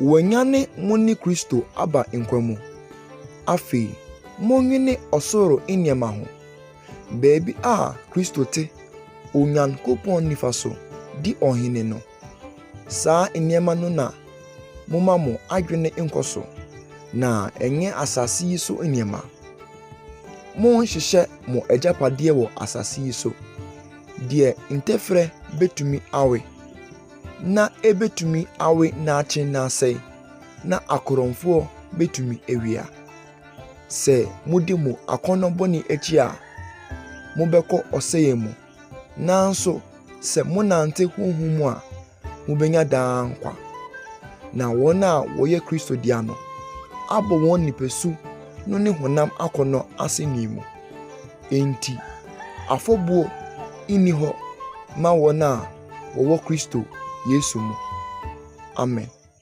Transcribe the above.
Wɔanyane mo ne Kristo aba nkwa mu. Afei, monnwene ɔsoro nneɛma ho, baabi a Kristo te Onyankopɔn nifa so di ɔhene no. Saa nneɛma no na momma mo adwene nkɔ so, na ɛnyɛ asase yi so nneɛma. Monnhyehyɛ mo agyapadeɛ wɔ asase yi so, deɛ ntɛferɛ bɛtumi awe, na ɛbɛtumi awe naakye na asɛe, na akorɔmfoɔ bɛtumi awia. Sɛ modi mo akɔnnɔ bɔne akyi a, mobɛkɔ ɔsɛeɛ mu. Nanso sɛ monante honhom mu a, mubenya daa nkwa. Na wɔn a wɔyɛ Kristo dea no abɔ wɔn nipasu no ne honam akɔnnɔ asennii mu. Enti, afɔbuo nni hɔ ma wɔn a wɔwɔ Kristo Yesu mu. Amen.